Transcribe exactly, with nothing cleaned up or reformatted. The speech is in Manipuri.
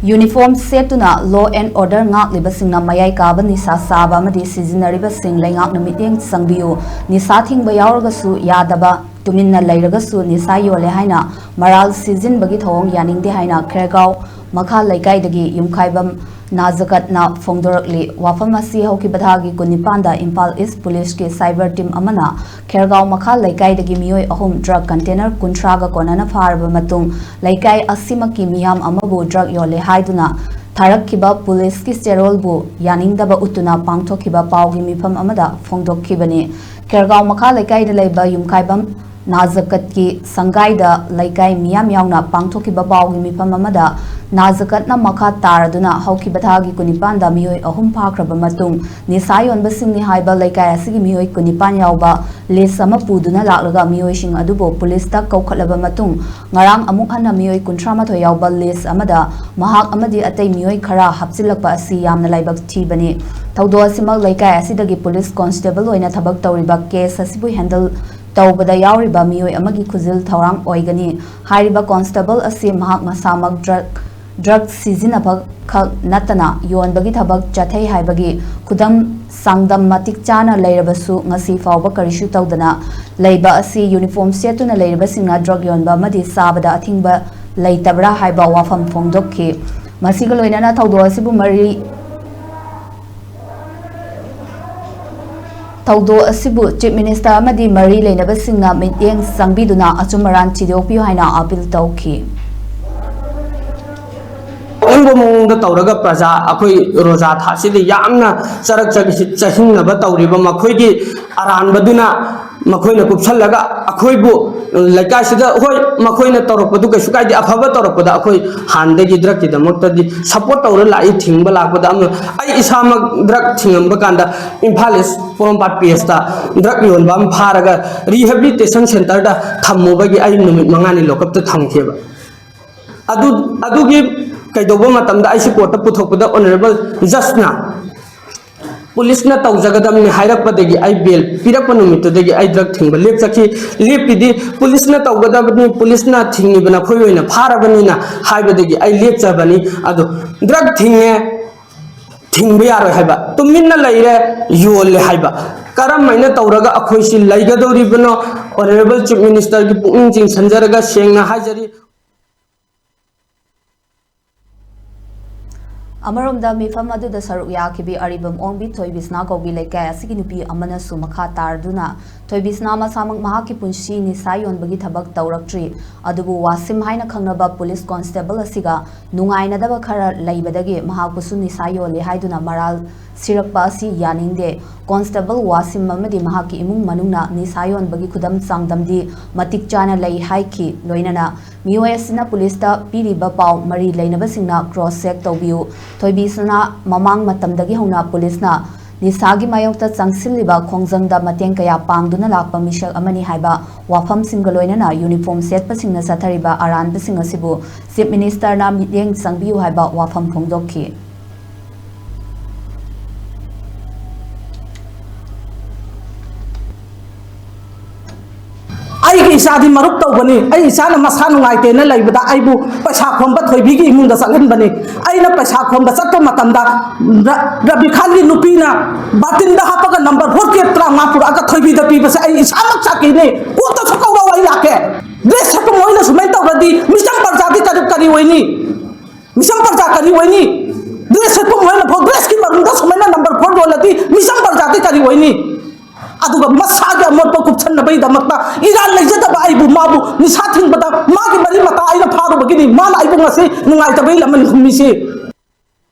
Uniform ꯁꯦꯠꯇꯨꯅ law and order ꯉꯥꯛꯂꯤꯕꯁꯤꯡꯅ ꯃꯌꯥꯏ ꯀꯥꯕ ꯅꯤꯁꯥ ꯆꯥꯕ ꯑꯃꯗꯤ ꯁꯤꯖꯤꯟꯅꯔꯤꯕꯁꯤꯡ ꯂꯩꯉꯥꯛꯅ ꯃꯤꯠꯌꯦꯡ ꯆꯪꯕꯤꯌꯨ꯫ ꯅꯤꯁꯥ ꯊꯤꯡꯕ ꯌꯥꯎꯔꯒꯁꯨ ꯌꯥꯗꯕ, ꯇꯨꯃꯤꯟꯅ ꯂꯩꯔꯒꯁꯨ ꯅꯤꯁꯥ ꯌꯣꯜꯂꯦ ꯍꯥꯏꯅ ꯃꯔꯥꯜ ꯁꯤꯖꯤꯟꯕꯒꯤ ꯊꯧꯑꯣꯡ ꯌꯥꯅꯤꯡꯗꯦ ꯍꯥꯏꯅ ꯈꯦꯔꯒꯥꯎ ꯃꯈꯥ ꯂꯩꯀꯥꯏꯗꯒꯤ ꯌꯨꯝꯈꯥꯏꯕꯝ ꯅꯥꯖꯀꯠꯅ ꯐꯣꯡꯗꯣꯔꯛꯂꯤ꯫ ꯋꯥꯐꯝ ꯑꯁꯤ ꯍꯧꯈꯤꯕ ꯊꯥꯒꯤ ꯀꯨꯟꯅꯤꯄꯥꯟꯗ ꯏꯝꯐꯥꯜ ꯏꯁ ꯄꯨꯂꯤꯁꯀꯤ cyber team ꯑꯃꯅ ꯈꯦꯔꯒꯥꯎ ꯃꯈꯥ ꯂꯩꯀꯥꯏꯗꯒꯤ ꯃꯤꯑꯣꯏ ꯑꯍꯨꯝ drug container ꯀꯨꯟꯊ꯭ꯔꯥꯒ ꯀꯣꯟꯅꯅ ꯐꯥꯔꯕ ꯃꯇꯨꯡ, ꯂꯩꯀꯥꯏ ꯑꯁꯤꯃꯛꯀꯤ ꯃꯤꯌꯥꯝ ꯑꯃꯕꯨ drug ꯌꯣꯜꯂꯦ ꯍꯥꯏꯗꯨꯅ ꯊꯥꯔꯛꯈꯤꯕ ꯄꯨꯂꯤꯁꯀꯤ ꯆꯦꯔꯣꯜꯕꯨ ꯌꯥꯅꯤꯡꯗꯕ ꯎꯠꯇꯨꯅ ꯄꯥꯡꯊꯣꯛꯈꯤꯕ ꯄꯥꯎꯒꯤ ꯃꯤꯐꯝ ꯑꯃꯗ ꯐꯣꯡꯗꯣꯛꯈꯤꯕꯅꯤ꯫ ꯈꯦꯔꯒꯥꯎ ꯃꯈꯥ ꯂꯩꯀꯥꯏꯗ ꯂꯩꯕ ꯌꯨꯝꯈꯥꯏꯕꯝ ꯅꯥꯖꯀꯠꯀꯤ ꯁꯪꯒꯥꯏꯗ ꯂꯩꯀꯥꯏ ꯃꯤꯌꯥꯝ ꯌꯥꯎꯅ ꯄꯥꯡꯊꯣꯛꯈꯤꯕ ꯄꯥꯎꯒꯤ ꯃꯤꯐꯝ ꯑꯃꯗ ꯅꯥꯖꯀꯠꯅ ꯃꯈꯥ ꯇꯥꯔꯗꯨꯅ ꯍꯧꯈꯤꯕ ꯊꯥꯒꯤ ꯀꯨꯟꯅꯤꯄꯥꯟꯗ ꯃꯤꯑꯣꯏ ꯑꯍꯨꯝ ꯐꯥꯈ꯭ꯔꯕ ꯃꯇꯨꯡ, ꯅꯤꯁꯥ ꯌꯣꯟꯕꯁꯤꯡꯅꯤ ꯍꯥꯏꯕ ꯂꯩꯀꯥꯏ ꯑꯁꯤꯒꯤ ꯃꯤꯑꯣꯏ ꯀꯨꯟꯅꯤꯄꯥꯟ ꯌꯥꯎꯕ list ꯑꯃ ꯄꯨꯗꯨꯅ ꯂꯥꯛꯂꯒ ꯃꯤꯑꯣꯏꯁꯤꯡ ꯑꯗꯨꯕꯨ ꯄꯨꯂꯤꯁꯇ ꯀꯧꯈꯠꯂꯕ ꯃꯇꯨꯡ, ꯉꯔꯥꯡ ꯑꯃꯨꯛ ꯍꯟꯅ ꯃꯤꯑꯣꯏ ꯀꯨꯟꯊ꯭ꯔꯥ ꯃꯥꯊꯣꯏ ꯌꯥꯎꯕ list ꯑꯃꯗ ꯃꯍꯥꯛ ꯑꯃꯗꯤ ꯑꯇꯩ ꯃꯤꯑꯣꯏ ꯈꯔ ꯍꯥꯞꯆꯤꯜꯂꯛꯄ ꯑꯁꯤ ꯌꯥꯝꯅ ꯂꯥꯏꯕꯛ ꯊꯤꯕꯅꯤ꯫ ꯊꯧꯗꯣꯛ ꯑꯁꯤꯃꯛ ꯂꯩꯀꯥꯏ ꯑꯁꯤꯗꯒꯤ ꯄꯨꯂꯤꯁ ꯀꯣꯟꯁꯇꯦꯕꯜ ꯑꯣꯏꯅ ꯊꯕꯛ ꯇꯧꯔꯤꯕ case ꯑꯁꯤꯕꯨ handle ꯇꯧꯕꯗ ꯌꯥꯎꯔꯤꯕ ꯃꯤꯑꯣꯏ ꯑꯃꯒꯤ ꯈꯨꯖꯤꯜ ꯊꯧꯔꯥꯡ ꯑꯣꯏꯒꯅꯤ꯫ ꯍꯥꯏꯔꯤꯕ ꯀꯣꯟꯁꯇꯦꯕꯜ ꯑꯁꯤ ꯃꯍꯥꯛ ꯃꯁꯥꯃꯛ drug, drug ꯁꯤꯖꯤꯟꯅꯕ ꯈꯛ ꯅꯠꯇꯅ ꯌꯣꯟꯕꯒꯤ ꯊꯕꯛ ꯆꯠꯊꯩ ꯍꯥꯏꯕꯒꯤ ꯈꯨꯗꯝ ꯆꯥꯡꯗꯝ ꯃꯇꯤꯛ ꯆꯥꯅ ꯂꯩꯔꯕꯁꯨ ꯉꯁꯤ ꯐꯥꯎꯕ ꯀꯔꯤꯁꯨ ꯇꯧꯗꯅ ꯂꯩꯕ ꯑꯁꯤ uniform ꯁꯦꯠꯇꯨꯅ ꯂꯩꯔꯤꯕꯁꯤꯡꯅ drug ꯌꯣꯟꯕ ꯑꯃꯗꯤ ꯆꯥꯕꯗ ꯑꯊꯤꯡꯕ ꯂꯩꯇꯕ꯭ꯔꯥ ꯍꯥꯏꯕ ꯋꯥꯐꯝ ꯐꯣꯡꯗꯣꯛꯈꯤ꯫ ꯃꯁꯤꯒ ꯂꯣꯏꯅꯅ ꯊꯧꯗꯣꯛ ꯑꯁꯤꯕꯨ ꯃꯔꯤ ꯊꯧꯗꯣꯛ ꯑꯁꯤꯕꯨ Chief Minister ꯑꯃꯗꯤ ꯃꯔꯤ ꯂꯩꯅꯕꯁꯤꯡꯅ ꯃꯤꯠꯌꯦꯡ ꯆꯪꯕꯤꯗꯨꯅ ꯑꯆꯨꯝ ꯑꯔꯥꯟ ꯊꯤꯗꯣꯛꯄꯤꯌꯨ ꯍꯥꯏꯅ appeal ꯇꯧꯈꯤ꯫ ꯑꯅꯤꯡꯕ ꯃꯑꯣꯡꯗ ꯇꯧꯔꯒ ꯄ꯭ꯔꯖꯥ ꯑꯩꯈꯣꯏ ꯔꯣꯖꯥ ꯊꯥꯁꯤꯗ ꯌꯥꯝꯅ ꯆꯔꯛ ꯆꯔꯛ ꯆꯍꯤꯡꯅꯕ ꯇꯧꯔꯤꯕ ꯃꯈꯣꯏꯒꯤ ꯑꯔꯥꯟꯕꯗꯨꯅ ꯃꯈꯣꯏꯅ ꯀꯨꯞꯁꯜꯂꯒ ꯑꯩꯈꯣꯏꯕꯨ ꯂꯩꯀꯥꯏꯁꯤꯗ, ꯍꯣꯏ, ꯃꯈꯣꯏꯅ ꯇꯧꯔꯛꯄꯗꯨ ꯀꯩꯁꯨ ꯀꯥꯏꯗꯦ, ꯑꯐꯕ ꯇꯧꯔꯛꯄꯗ ꯑꯩꯈꯣꯏ ꯍꯥꯟꯅꯗꯒꯤ drugꯀꯤꯗꯃꯛꯇꯗꯤ support ꯇꯧꯔ ꯂꯥꯛꯏ꯫ ꯊꯤꯡꯕ ꯂꯥꯛꯄꯗ ꯑꯃ, ꯑꯩ ꯏꯁꯥꯃꯛ drug ꯊꯤꯡꯉꯝꯕ ꯀꯥꯟꯗ ꯏꯝꯐꯥꯜ ꯏꯁ ꯄꯣꯔꯣꯝꯄꯥꯠ pageꯇ drug ꯌꯣꯟꯕ ꯑꯃ ꯐꯥꯔꯒ rehabilitation centreꯗ ꯊꯝꯃꯨꯕꯒꯤ ꯑꯩ ꯅꯨꯃꯤꯠ ꯃꯉꯥꯅꯤ lockupꯇ ꯊꯝꯈꯤꯕ꯫ ꯑꯗꯨ, ꯑꯗꯨꯒꯤ ꯀꯩꯗꯧꯕ ꯃꯇꯝꯗ ꯑꯩꯁꯤ courtꯇ ꯄꯨꯊꯣꯛꯄꯗ honourable judgeꯅ ꯄꯨꯂꯤꯁꯅ ꯇꯧꯖꯒꯗꯕꯅꯤ ꯍꯥꯏꯔꯛꯄꯗꯒꯤ ꯑꯩ ꯕꯦꯜ ꯄꯤꯔꯛꯄ ꯅꯨꯃꯤꯠꯇꯨꯗꯒꯤ ꯑꯩ ꯗ꯭ꯔꯒ ꯊꯤꯡꯕ ꯂꯦꯞꯆꯈꯤ꯫ ꯂꯦꯞꯄꯤꯗꯤ ꯄꯨꯂꯤꯁꯅ ꯇꯧꯒꯗꯕꯅꯤ, ꯄꯨꯂꯤꯁꯅ ꯊꯤꯡꯉꯤꯕ ꯅꯈꯣꯏ ꯑꯣꯏꯅ ꯐꯥꯔꯕꯅꯤꯅ ꯍꯥꯏꯕꯗꯒꯤ ꯑꯩ ꯂꯦꯞꯆꯕꯅꯤ꯫ ꯑꯗꯨ ꯗ꯭ꯔꯒ ꯊꯤꯡꯉꯦ, ꯊꯤꯡꯕ ꯌꯥꯔꯣꯏ ꯍꯥꯏꯕ, ꯇꯨꯃꯤꯟꯅ ꯂꯩꯔꯦ, ꯌꯣꯜꯂꯦ ꯍꯥꯏꯕ꯫ ꯀꯔꯝ ꯍꯥꯏꯅ ꯇꯧꯔꯒ ꯑꯩꯈꯣꯏꯁꯤ ꯂꯩꯒꯗꯧꯔꯤꯕꯅꯣ? ꯑꯣꯅꯔꯦꯕꯜ ꯆꯤꯐ ꯃꯤꯅꯤꯁꯇꯔꯒꯤ ꯄꯨꯛꯅꯤꯡ ꯆꯤꯡꯁꯤꯟꯖꯔꯒ ꯁꯦꯡꯅ ꯍꯥꯏꯖꯔꯤ꯫ ꯑꯃꯔꯣꯝꯗ, ꯃꯤꯐꯝ ꯑꯗꯨꯗ ꯁꯔꯨꯛ ꯌꯥꯈꯤꯕꯤ ꯑꯔꯤꯕꯝ ꯑꯣꯡꯕꯤ ꯊꯣꯏꯕꯤꯁꯅꯥ ꯀꯧꯕꯤ ꯂꯩꯀꯥꯏ ꯑꯁꯤꯒꯤ ꯅꯨꯄꯤ ꯑꯃꯅꯁꯨ ꯃꯈꯥ ꯇꯥꯔꯗꯨꯅ, ꯊꯣꯏꯕꯤꯁꯅꯥ ꯃꯁꯥꯃꯛ ꯃꯍꯥꯛꯀꯤ ꯄꯨꯟꯁꯤ ꯅꯤꯁꯥ ꯌꯣꯟꯕꯒꯤ ꯊꯕꯛ ꯇꯧꯔꯛꯇ꯭ꯔꯤ, ꯑꯗꯨꯕꯨ ꯋꯥꯁꯤꯝ ꯍꯥꯏꯅ ꯈꯪꯅꯕ ꯄꯨꯂꯤꯁ ꯀꯣꯟꯁꯇꯦꯕꯜ ꯑꯁꯤꯒ ꯅꯨꯡꯉꯥꯏꯅꯗꯕ ꯈꯔ ꯂꯩꯕꯗꯒꯤ ꯃꯍꯥꯛꯄꯨꯁꯨ ꯅꯤꯁꯥ ꯌꯣꯜꯂꯤ ꯍꯥꯏꯗꯨꯅ ꯃꯔꯥꯜ ꯁꯤꯔꯛꯄ ꯑꯁꯤ ꯌꯥꯅꯤꯡꯗꯦ꯫ ꯀꯣꯟꯁꯇꯦꯕꯜ ꯋꯥꯁꯤꯝ ꯑꯃꯗꯤ ꯃꯍꯥꯛꯀꯤ ꯏꯃꯨꯡ ꯃꯅꯨꯡꯅ ꯅꯤꯁꯥ ꯌꯣꯟꯕꯒꯤ ꯈꯨꯗꯝ ꯆꯥꯡꯗꯝꯗꯤ ꯃꯇꯤꯛ ꯆꯥꯅ ꯂꯩ ꯍꯥꯏꯈꯤ꯫ ꯂꯣꯏꯅꯅ ꯃꯤꯑꯣꯏ ꯑꯁꯤꯅ ꯄꯨꯂꯤꯁꯇ ꯄꯤꯔꯤꯕ ꯄꯥꯎ ꯃꯔꯤ ꯂꯩꯅꯕꯁꯤꯡꯅ ꯀ꯭ꯔꯣꯁ ꯆꯦꯛ ꯇꯧꯕꯤꯌꯨ꯫ ꯊꯣꯏꯕꯤꯁꯅꯥ ꯃꯃꯥꯡ ꯃꯇꯝꯗꯒꯤ ꯍꯧꯅ ꯄꯨꯂꯤꯁꯅ ꯅꯤꯁꯥꯒꯤ ꯃꯥꯌꯣꯛꯇ ꯆꯪꯁꯤꯜꯂꯤꯕ ꯈꯣꯡꯖꯪꯗ ꯃꯇꯦꯡ ꯀꯌꯥ ꯄꯥꯡꯗꯨꯅ ꯂꯥꯛꯄ ꯃꯤꯁꯛ ꯑꯃꯅꯤ ꯍꯥꯏꯕ ꯋꯥꯐꯝꯁꯤꯡꯒ ꯂꯣꯏꯅꯅ ꯌꯨꯅꯤꯐꯣꯔꯝ ꯁꯦꯠꯄꯁꯤꯡꯅ ꯆꯠꯊꯔꯤꯕ ꯑꯔꯥꯟꯕꯁꯤꯡ ꯑꯁꯤꯕꯨ ꯆꯤꯐ ꯃꯤꯅꯤꯁꯇꯔꯅ ꯃꯤꯠꯌꯦꯡ ꯆꯪꯕꯤꯌꯨ ꯍꯥꯏꯕ ꯋꯥꯐꯝ ꯐꯣꯡꯗꯣꯛꯈꯤ꯫ ꯑꯩꯒꯤ ꯏꯆꯥꯗꯤ ꯃꯔꯨꯞ ꯇꯧꯕꯅꯤ꯫ ꯑꯩ ꯏꯆꯥꯅ ꯃꯁꯥ ꯅꯨꯡꯉꯥꯏꯇꯦꯅ ꯂꯩꯕꯗ ꯑꯩꯕꯨ ꯄꯩꯁꯥ ꯈꯣꯝꯕ ꯊꯣꯏꯕꯤꯒꯤ ꯏꯃꯨꯡꯗ ꯆꯠꯍꯟꯕꯅꯤ꯫ ꯑꯩꯅ ꯄꯩꯁꯥ ꯈꯣꯝꯕ ꯆꯠꯄ ꯃꯇꯝꯗ ꯔ-, ꯔꯕꯤꯈꯥꯟꯒꯤ ꯅꯨꯄꯤꯅ ꯕꯥꯇꯤꯟꯗ ꯍꯥꯞꯄꯒ ꯅꯝꯕꯔ ꯐꯣꯔ ꯀꯦꯛ ꯇꯔꯥꯃꯉꯥ ꯄꯨꯔꯛꯑꯒ ꯊꯣꯏꯕꯤꯗ ꯄꯤꯕꯁꯦ ꯑꯩ ꯏꯁꯥꯃꯛ ꯁꯥꯈꯤꯅꯤ꯫ ꯀꯣꯛꯇꯁꯨ ꯀꯧꯔꯛꯑꯣ, ꯑꯩ ꯂꯥꯛꯀꯦ꯫ ꯗ꯭ꯔꯦꯁ ꯁꯦꯠꯄ ꯃꯣꯏꯅ ꯁꯨꯃꯥꯏꯅ ꯇꯧꯔꯗꯤ ꯃꯤꯆꯝ ꯄ꯭ꯔꯖꯥꯗꯤ ꯀꯔꯤ, ꯀꯔꯤ ꯑꯣꯏꯅꯤ? ꯃꯤꯆꯝ ꯄ꯭ꯔꯖꯥ ꯀꯔꯤ ꯑꯣꯏꯅꯤ? ꯗ꯭ꯔꯦꯁ ꯁꯦꯠꯄ ꯃꯣꯏꯅ ꯐꯥꯎ ꯗ꯭ꯔꯦꯁꯀꯤ ꯃꯔꯨꯝꯗ ꯁꯨꯃꯥꯏꯅ ꯅꯝꯕꯔ ꯐꯣꯔ ꯌꯣꯜꯂꯗꯤ ꯃꯤꯆꯝ ꯄ꯭ꯔꯖꯥꯗꯤ ꯀꯔꯤ ꯑꯣꯏꯅꯤ? ꯑꯗꯨꯒ ꯃꯁꯥꯒꯤ ꯑꯃꯣꯠꯄ ꯀꯨꯞꯁꯟꯅꯕꯒꯤꯗꯃꯛꯇ ꯏꯔꯥꯜ ꯂꯩꯖꯗꯕ ꯑꯩꯕꯨ, ꯃꯥꯕꯨ ꯅꯤꯁꯥ ꯊꯤꯡꯕꯗ ꯃꯥꯒꯤ ꯃꯔꯤ ꯃꯇꯥ ꯑꯩꯅ ꯐꯥꯔꯨꯕꯒꯤꯅꯤ ꯃꯥꯅ ꯑꯩꯕꯨ ꯉꯁꯤ ꯅꯨꯡꯉꯥꯏꯇꯕꯒꯤ ꯂꯃꯟ ꯈꯨꯝꯃꯤꯁꯤ꯫